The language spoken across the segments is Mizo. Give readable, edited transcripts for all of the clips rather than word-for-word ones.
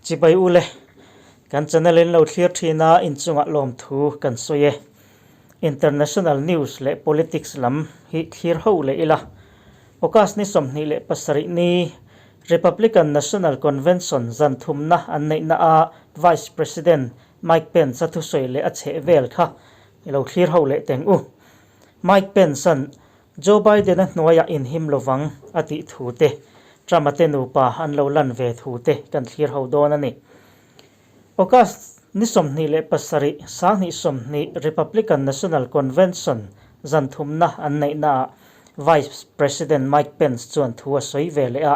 Chibai ule, kan channel in lo thlir thin a inchungah lawmthu kan sawi e. International news leh politics lam hi thlir ho leh ila. August ni 27 ni Republican National Convention zan thumna an neihna a Vice President Mike Pence a thusawi leh a chheh vel kha i lo thlir ho leh teng u. Mike Pence-a'n Joe Biden-a hnuaiah inhim lovang a tih thu te, Trump-a te nupa an lo lan ve thu te kan thlir ho dawn a ni. August ni 27, 2020 Republican National Convention zan thumna an neihnaah Vice President Mike Pence chuan thu a sawi ve leh a,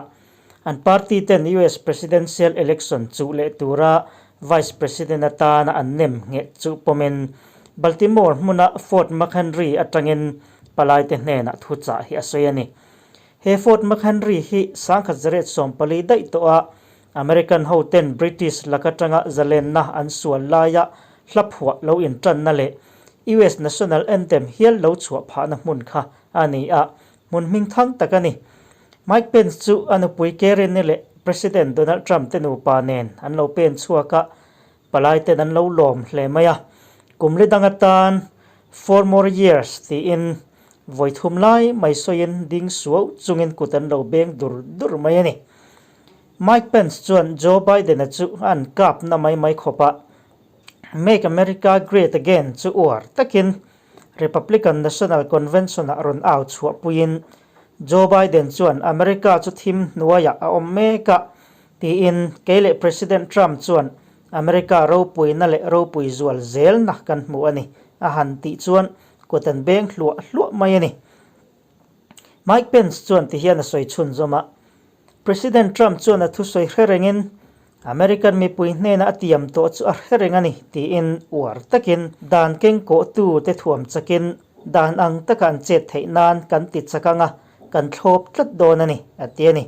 an party ten US Presidential Election chuh leh tura Vice President atana an nem ngheh chu pawmin Baltimore hmuna Fort McHenry atangin palaite hnenah thuchah hi a sawi a ni. He Fort McHenry hi 1914 daih tawh a American ho ten British lak atanga zalenna an sual laia hla phuah lo intanna leh US National Anthem hial lo chhuah phahna hmun kha a ni a, hmun hmingthang tak a ni. Mike Pence chu a nupui Karen-i leh President Donald Trump te nupa nen an lo pen chhuak a, palai ten an lo lawm hle mai a. Kum li dang atan Four more years tiin vawi thum lai mai sawiin ding suau chungin kut an lo beng dur dur mai a ni. Mike Pence chuan Joe Biden-a chu an kap na mai mai khawp a, Make America Great Again chu uar takin Republican National Convention-ah rawn au chhuahpuiin Joe Biden chuan America chu thim hnuaiah a awm mek a, tiin kei leh President Trump chuan America ropuina leh ropui zual zelna kan hmu a ni, a han tih chuan kut an beng hluah hluah mai a ni. Mike Pence chuan tihian a sawi chhunzawm a, President Trump chuan a thusawi hre rengin American mipui hnena a tiam tawh chu a hre reng a ni, tiin uar takin dan keng kawhtu te thuam chakin dan ang taka an chet theih nan kan ti chak ang a, kan thlawp tlat dawn a ni, a ti a ni.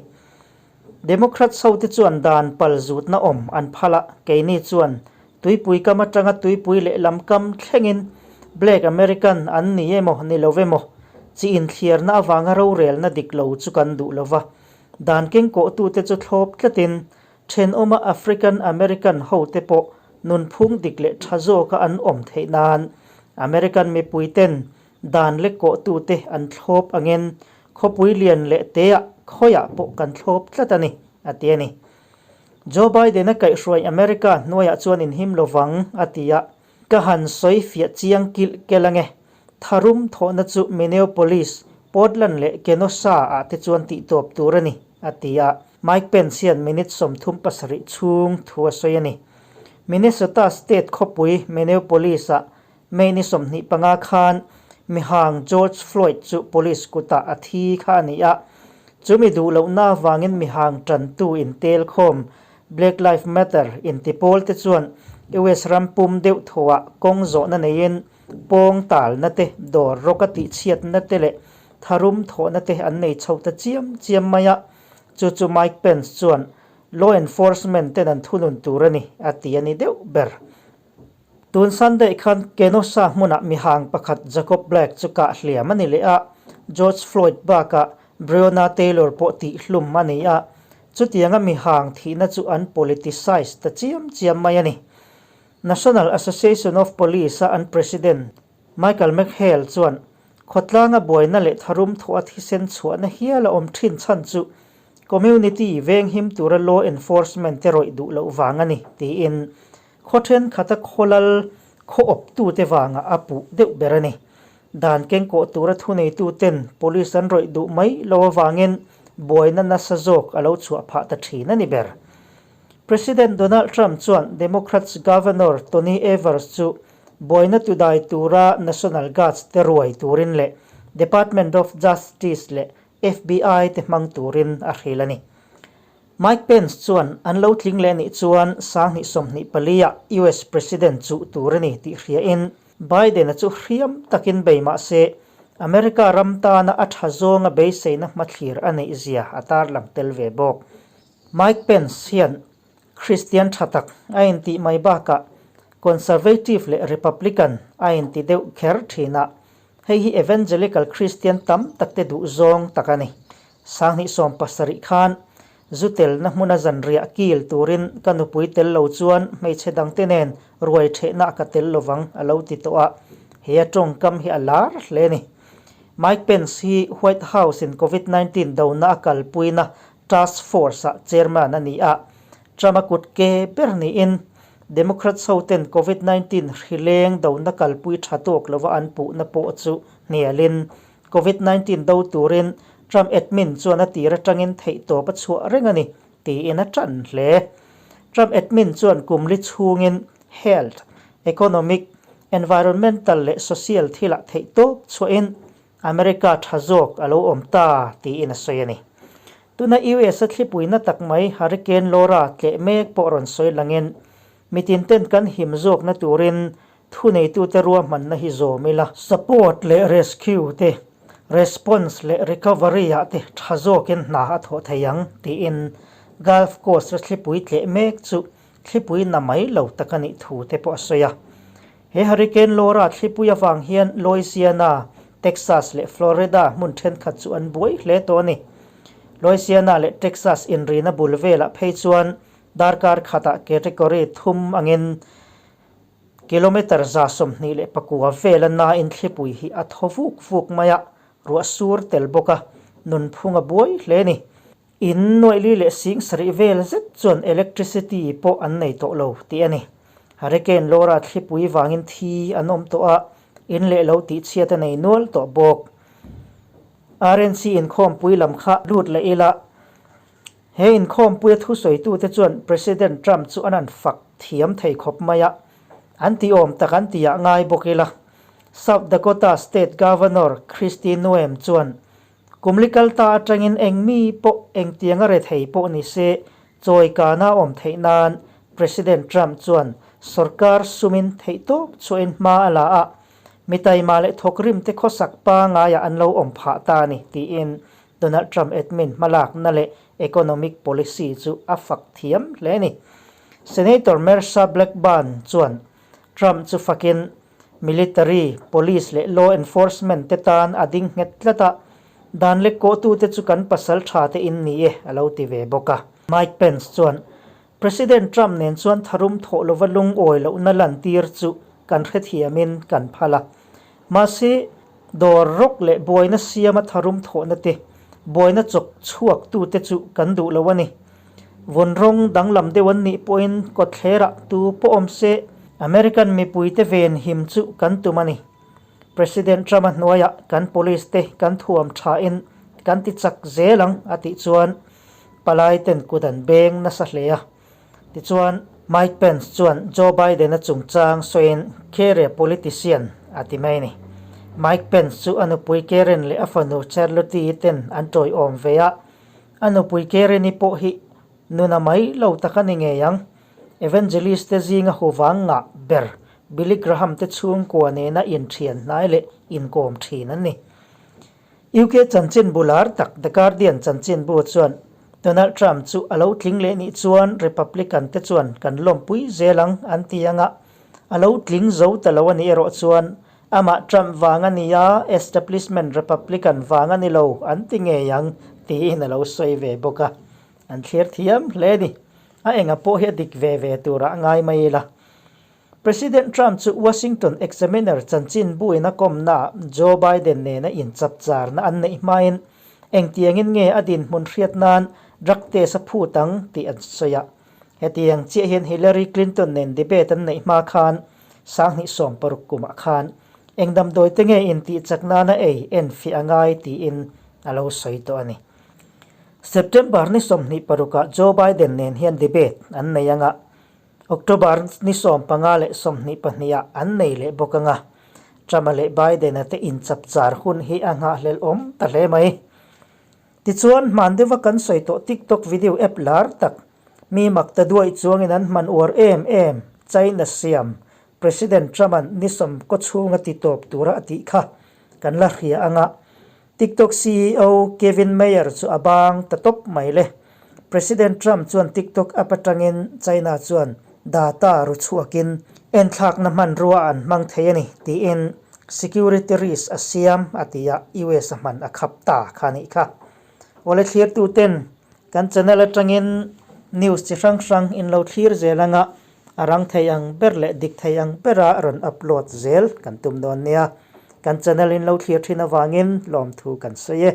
Democrats hote chuan dan pal zutna awm an phal a, keini chuan tuipui kam atanga tuipui lehlam kam thlengin Black American an ni emaw ni lo emaw chi inthliarna avanga rorelna dik lo chu kan duh lo va, Dan kengkawhtute chu thlawp tlatin, thenawma African American hote pawh nunphung dik leh tha zawka an awm theih nan American mipuiten dan lekkawhtute an thlawp angin khawpui lian leh teah khawiah pawh kan thlawp tlat a ni, a ti a ni. Joe Biden-a kaihhruai America hnuaiah chuan inhim lovang, a ti a. Ka han sawi fiah chiang kilh kel ange. Tharum thawhna chu Minneapolis, Portland leh Kenosha ah te chuan tihtawp tur a ni, a ti a. Mike Pence hian minute 37 chhung thu a sawi a ni. Minnesota state khawpui Minneapolis ah May ni 25 khan mihang George Floyd chu police kutah a thi kha a ni a. Chumi duh lohna avangin mihang tantu intelkhawm Black Life Matter inti pawl te chuan US ram pum deuh thawhah kawng zawhna neiin pawng talna te, dawr rawka tihchhiatna te leh tharum thawhna te an nei chho ta chiam chiam mai a. Chu chu Mike Pence chuan law enforcement ten an thunun tur a ni a ti a ni deuh ber. Tun Sunday khan Kenosha hmunah mihang pakhat Jacob Blake chu kah hliam a ni leh a, George Floyd bakah Breonna Taylor pawh tihhlum a ni a, chutianga mihang thihna chu an politicize ta chiam chiam mai a ni. National Association of Police-a an President Michael McHale chuan khawtlanga buaina leh tharum thawh a thisen chhuahna hial a awm thin chhan chu community venghim tura law enforcement te rawih duh loh vang a ni tiin Khaw thenkhat a khawlal khaw awptute vangah a puh deuh ber a ni. Dan kengkawh tura thuneituten police an rawih duh mai lo avangin buaina nasa zawk a lo chhuah phah ta thin a ni ber. President Donald Trump chuan Democrats Governor Tony Evers chu buaina tudai tura National Guards te ruai turin leh Department of Justice leh FBI te hmang turin a hrilh a ni. Mike Pence chuan an lo tling leh nih chuan 2024 ah US President chuh tur a ni tih hriain Biden-a chu hriam takin bei mah se America ram tana a tha zawnga beiseina hmathlir a neih zia a tarlang tel ve bawk. Mike Pence hian Christian tha tak a intih mai bakah Conservative leh Republican a inti deuh kher thin a, hei hi Evangelical Christian tam takte duh zawng tak a ni. 2017 khan Zu telna hmuna zanriah kil turin ka nupui tel lo chuan hmeichhe dangte nen ruai ṭhehna ka tel lovang a lo ti tawh a, he a tawngkam hi a lar hle a ni. Mike Pence hi White House in Covid 19 dona a kalpuina Task Force ah chairman a ni a, Trump a kut ke ber niin Democrats hoten Covid 19 hri leng dona kalpui tha tawk lova an puhna pawh chu hnialin Covid 19 do turin Trump admin chuan a tir atangin theihtawp a chhuah reng a ni tiin a tan hle. Trump admin chuan kum li chhungin health, economic, environmental leh social thilah theihtawp chhuahin America tha zawk a lo awm ta tiin a sawi a ni. Tuna US a thlipuina tak mai Hurricane Laura tleh mek pawh rawn sawi langin mitin ten kan him zawkna turin thuneitute ruahmanna hi zawm ila. Support leh rescue te, response leh recovery ah te tha zawkin hna a thawh thei ang tiin Gulf Coast a thlipui tleh mek chu thlipui na mai lo tak a nih thu te pawh a sawi a. He Hurricane Laura thlipui avang hian Louisiana, Texas leh Florida hmun thenkhat chu an buai hle tawh a ni. Louisiana leh Texas inrina bul velah phei chuan darkar khatah category thum angin kilometre 29 vela nain thlipui hi a thaw vuk vuk mai a, ruah sur tel bawk a, nunphung a buai hle a ni. In nuaihli leh sing sarih vel zet chuan electricity pawh an nei tawh lo tih a ni. Hurricane Laura thlipui vangin thi an awm tawh a, in leh lo tih chhiat a nei nual tawh bawk. RNC inkhawmpui lam kha lut leh ila, he inkhawmpuia thusawitute chuan President Trump chu an han fak thiam thei khawp mai a, an ti awm tak an ti ah ngai bawk ila. South Dakota State Governor Kristi Noem chuan Kum li kal ta atangin eng mi pawh engtiang a rethei pawh ni se, chawi kana awm theih nan President Trump chuan sorkar sumin theihtawp chhuahin hma a la a, mi taima leh thawkrim te khawsak pangaiah an lo awm phah ta a ni, tiin Donald Trump admin hmalakna leh economic policy chu a fak thiam hle a ni. Senator Marsha Blackburn chuan Trump chu fakin Military, Police leh Law Enforcement te tan a ding nghet tlat a, dan lek kawhtute chu kan pasal tha te in ni e, a lo ti ve bawk a. Mike Pence chuan, President Trump nen chuan tharum thawh lova lungawi lohna lantir chu kan hrethiamin kan phal a. Mahse, dawr rawk leh buaina siama tharum thawhna te, buaina chawk chhuaktute chu kan duh lo a ni. Vun rawng danglam deuh an nih pawhin kawtthlerah tu pawh awm se, American mipuite ven him chu kan tum a ni. President Trump-a hnuaiah kan police te kan thuam thain kan ti chak zel ang a tih chuan palaiten kut an beng nasa hle a. Tichuan, Mike Pence chuan Joe Biden-a chungchang sawiin Kerry-a politician a ti mai a ni. Mike Pence chu a nupui Karen leh a fanu Charlotte-i ten an tawiawm ve a, A nupui Karen-i pawh hi nuna mai lo tak a ni ngei ang. Evangelist te zinga huvang ngah ber Billy Graham te chhungkua nena inthian hnai leh inkawm thin an ni. UK chanchinbu lar tak The Guardian chanchinbu chuan Donald Trump chu a lo tling leh nih chuan Republican te chuan kan lawmpui zel ang an ti anga a lo tling zo ta lo a nih erawh chuan Amah Trump vang a ni a, establishment Republican vang a ni lo an ti ngei ang tiin a lo sawi ve bawk a. An thlir thiam hle a ni. A enga pawh hi a dik ve ve turah ngai mai ila. President Trump chu Washington Examiner chanchinbuin a kawmnaah Joe Biden nena inchapcharna an neih hmain engtiangin nge a dinhmun hriat nan drug test a phut ang tih an sawi a. Hetiang chiah hian Hillary Clinton nen debate an neih hma khan 2016 kumah khan eng damdawi te nge intih chak nana ei en fiah a ngai tiin a lo sawi tawh a ni. September ni 26 ah Joe Biden nen hian debate an nei anga, October ni 15 leh 22 ah an nei leh bawk anga, Trump-a leh Biden-a te inchapchar hun hi a nghahhlelh awm ta hle mai. Tichuan, hman deuha kan sawi tawh TikTok video app lar tak, mi mak ta duai chuangin an hman uar em em, China siam, President Trump-a'n ni sawm kaw chhunga ti tawp tura a tih kha kan la hria anga, TikTok ceo Kevin Mayer chu a bang ta tawp mai le. President Trump chuan TikTok app atangin China chuan data ru chhuakin enthlakna hmanrua an hmang thei a ni tiin security risk a siam a ti a, US a hman a khap ta kha a nih kha. Awle thlirtuten. Kan channel atangin news chi hrang hrang in lo thlir zel anga a rang thei ang ber leh dik thei ang bera rawn upload zel kan tum dawn nia. Kan channel in lo thlir thin avangin lawmthu kan sawi e.